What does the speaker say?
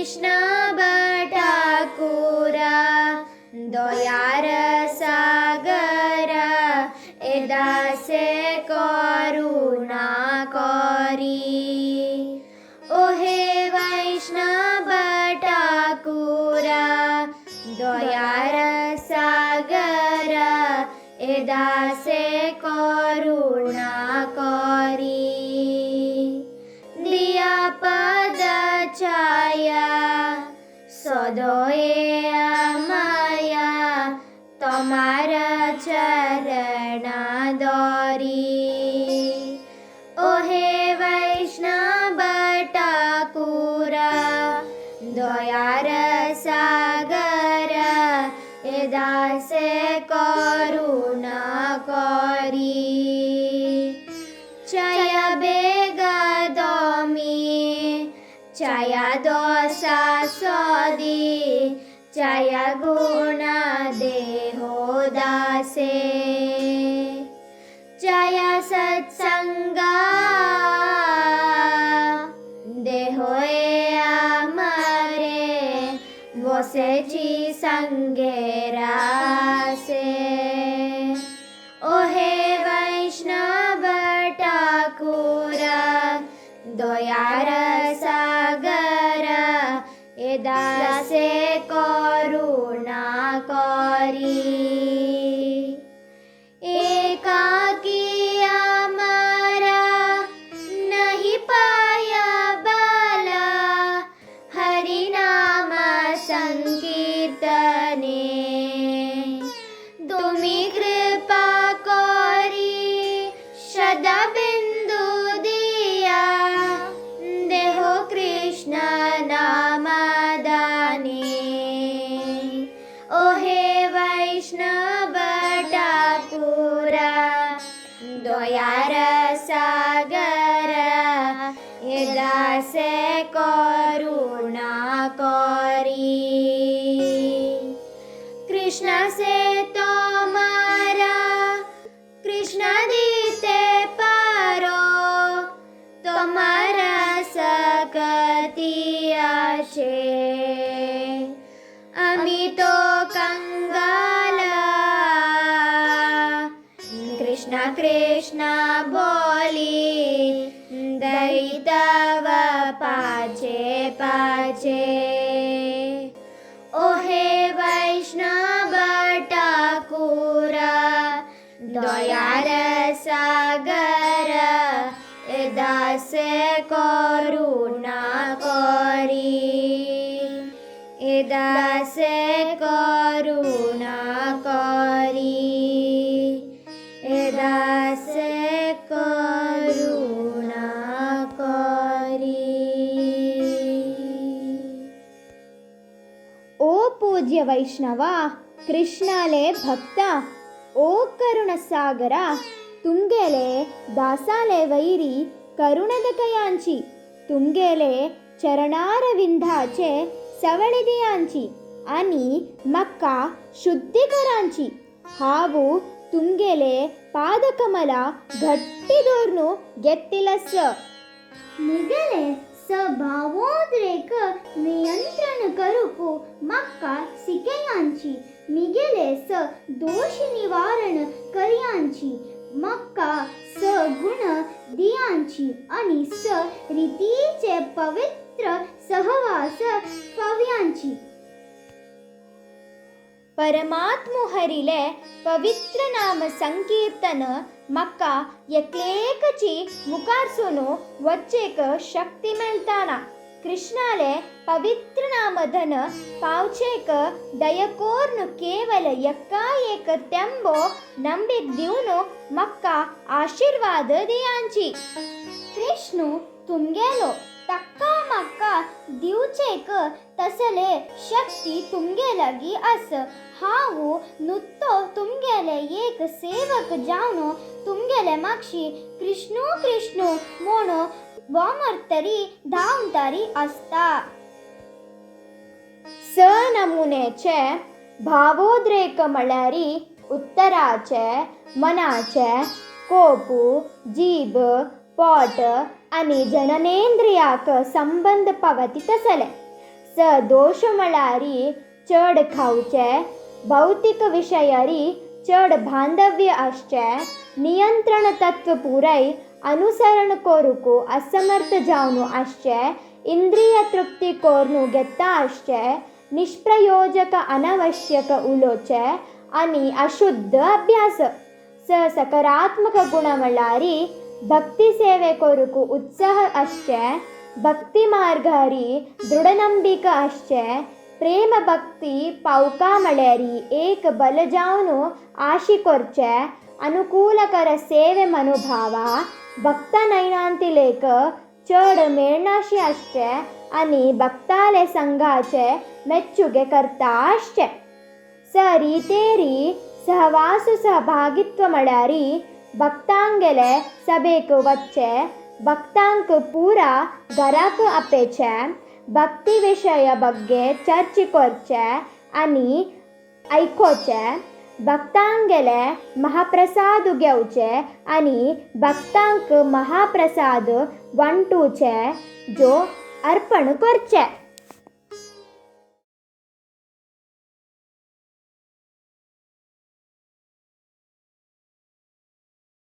वैष्णव ठाकुरा दयार सागर ए दासे करुणा करी। ओहे वैष्णव ठाकुरा दयार सागर ए दासे करुणा करी। दिया पद छाया सदये माया तमार चरण दरी। ओहे वैष्णव ठाकुरा दयार सागर ए दासे करुणा करी। छाया बेगदमी छाया दशा सदी छाया गुण देहो दासे छाया सत्संगा देहो আমারে বসেছি সঙ্গে রাসে। ওহে বৈষ্ণব ঠাকুরা দয়ার সাগর এ দাসে করুণা করি। একাকী আমারা নাহি পায়া বালা হরি নাম সংকীর্তনে। তুমি কৃপা করি সদা বিন্দু দিয়া দেহ কৃষ্ণ নাম দানে। ওহে বৈষ্ণব ঠাকুরা দয়ার সাগর এ দাসে করুণা করি। কৃষ্ণ সে তোমারা কৃষ্ণ দিতে পারো তোমারা সকতি আসে। আমি তো কঙ্গালা কৃষ্ণ কৃষ্ণ বলি দৈতব পাছে পাছে। ওহে বৈষ্ণব ঠাকুরা দয়ার সাগর এ দাসে করুণা করি। এ দাসে করুণা করি। এ দাসে করুণা করি। ओ पूज्य वैष्णवा कृष्णाले भक्ता ओ करुणसागरा तुमगेले दासाले वैरी करुणदकयांची तुमगेले चरणारविंदाचे सवळे दियांची आनी म्हाका शुद्धी करांची। हांव तुमगेले पादकमला घट्टी दवरून घेतिलस। मिगेले स्वभावोद्रेक नियंत्रण करूंक म्हाका शिकयांची। मिगेले स दोश निवारण करयांची। म्हाका स गुण दियांची आनी स रितीचे पवित्र सहवास पावयांची। परमात्मु हरिले पवित्र नाम संकीर्तन म्हाका एकलेकची मुखारसून वच्चेक शक्ती मेळटाना। कृष्णाले पवित्र नामधन पावचेक दयकोर्न केवल एका एक तेंबो ನಂಬಿಕೆ दिवन म्हाका आशीर्वाद दियांची। कृष्णू तुमगेलो ताका म्हाका दिवचेक तसले शक्ती तुमगे लागीं आस। हांव नुत्तो तुमगेले एक सेवक जावन तुमगेले मागशी कृष्णू कृष्णू म्हूण बोमर्तरी धांवतारी आसता। स नमुनेचे भावोद्रेक म्हळ्यार उत्तराचे मनाचे कोपू जीब पोट आनी जननेंद्रियाक संबंद पावती तसले स दोश म्हळ्यार चड खावचें, भौतीक विशयारी चड बांधव्य आसचें, नियंत्रण तत्व पुराय अनुसरण करूंक असमर्थ जावन आसचें, इंद्रिय तृप्ती करून घेता आसचें, निष्प्रयोजक अनावश्यक उलोवचें आनी अशुद्ध अभ्यास. स सकारात्मक गुण म्हळ्यार भक्ती सेवे करूंक उत्साह आसचें, भक्ती मार्गारी दृढनंबिका आसचें, प्रेम भक्ती पावका म्हळ्यार एक बल जावन आशी करचें, अनुकूलकर सेवे मनोभावा, भक्त नयनांतिलेक चड मेळनाशी आसचें आनी भक्ताले संघाचे मेच्चुगे करता आसचें. स रितेरी सहवासु सहभागित्व म्हळ्यार भक्तांगेले सभेक वचचें, भक्तांक पुरा घराक आपयचें, भक्ती विशया ಬಗ್ಗೆ चर्चा करचें आनी आयकुचें, भक्तांगेले महाप्रसाद घेवचे आनी भक्तांक महाप्रसाद वांटूचे जो अर्पण करचें.